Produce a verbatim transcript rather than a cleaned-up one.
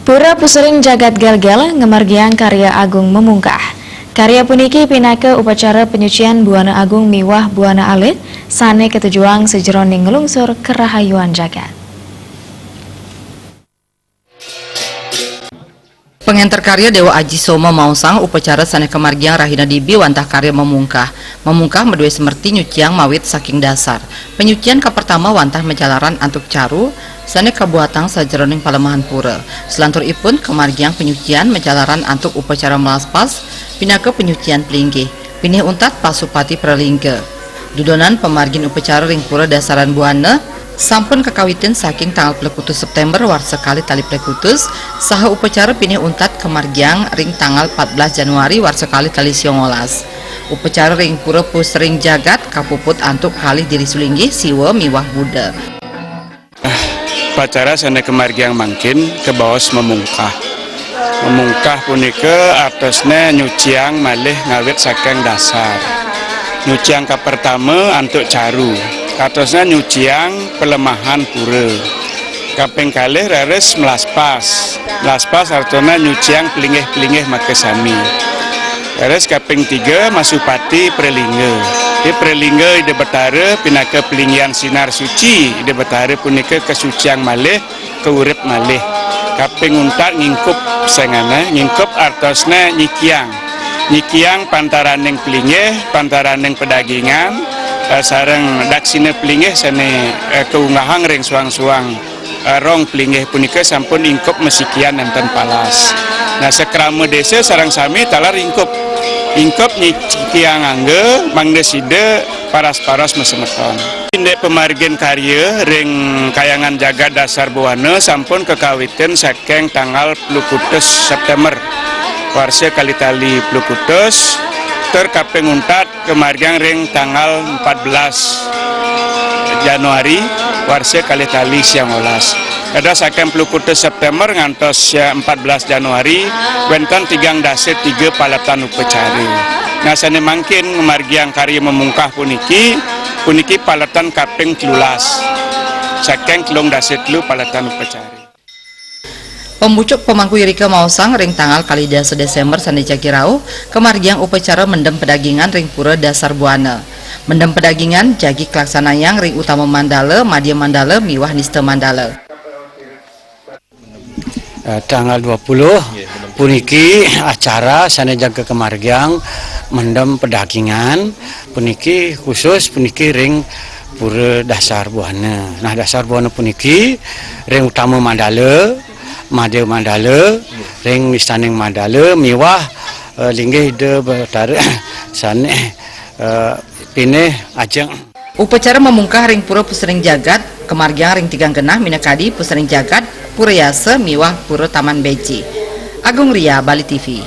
Pura Pusering Jagat Gelgel ngamargiang karya agung mamungkah. Karya puniki pinaka upacara panyucian buana agung miwah buana alit sane katujuang sajeroning nglungsur karahayuan jagat. Pangenter karya Dewa Aji Soma maosang upacara sane kamargiang rahina dibi wantah karya mamungkah. Mamungkah madue semerti nyuciang mawit saking dasar. Panyucian kapertama wantah majalaran antuk caru, sane kabuatang sajeroning palemahan pura. Salanturipun kamargiang panyucian majalaran antuk upacara melaspas, pinaka panyucian plinggih. Pinih untat pasupati pralingga. Dudonan pamargin upacara ring pura dasaran buana sampun kakawitin saking tanggal plekutus September warsa kalih tali plekutus, saha upacara pinih untat kamargiang ring tanggal empat belas Januari warsa kalih tali siongolas. Upacara ring pura Pusering Jagat kapuput antuk kalih diri sulinggih Siwa miwah Buddha. Upacara sane kamargiang mangkin kabaos mamungkah. Mamungkah punika artosne nyuciang malih ngawit saking dasar. Nyuciang kapertama antuk caru. Artosne nyuciang palemahan pura. Kaping kalih raris melaspas. Melaspas artosne nyuciang plinggih-plinggih makasami. Raris kaping tiga masupati pralingga. Di pralingga Ida Betara pinaka palinggihan sinar suci Ida Betara punika kasuciang malih, kaurip malih. Kaping untat ngingkup sengane, ngingkup artosne nyikiang. Nyikiang pantaraning plinggih, pantaraning padagingan, eh, sareng daksina plinggih sane, eh, kaunggahang ring suang-suang, eh, rong plinggih punika sampun ingkup masikian nenten palas. Nah, sakrama desa sareng sami taler ingkup. Ingkup nyikiang angga mangda sida paras-paros masemeton. Indik pamargin karya ring Kahyangan Jagat Dasar Buana sampun kakawitin saking tanggal plekutus September warsa kalih tali plekutus, tur kaping untat kamargiang ring tanggal empat belas Januari warsa kalih tali siongolas. Dados saking plekutus September ngantos, ya, empat belas Januari, wenten tigang dasa tiga paletan upacara. Nah, sane mangkin ngamargiang karya mamungkah puniki, puniki paletan kaping telulas saking telung dasa telu paletan upacara. Pembucuk pemangku irika maosang ring tanggal kalih dasa Desember sane jagi rauh, kamargiang upacara mendem pedagingan ring Pura Dasar Buana. Mendem pedagingan jagi kalaksanayang ring utama mandala, madya mandala, miwah nista mandala. Eh, tanggal dua puluh puniki acara sane jaga kamargiang mendem pedagingan, puniki khusus puniki ring Pura Dasar Buana. Nah, Dasar Buana puniki ring utama mandala, madya mandala, ring nistaning mandala miwah, eh, linggih Ida Betara sane, eh, pinih ajeng. Upacara mamungkah ring Pura Pusering Jagat kamargiang ring tigang genah minakadi Pusering Jagat, Pura Yasa miwah Pura Taman Beji. Agung Ria, Bali T V.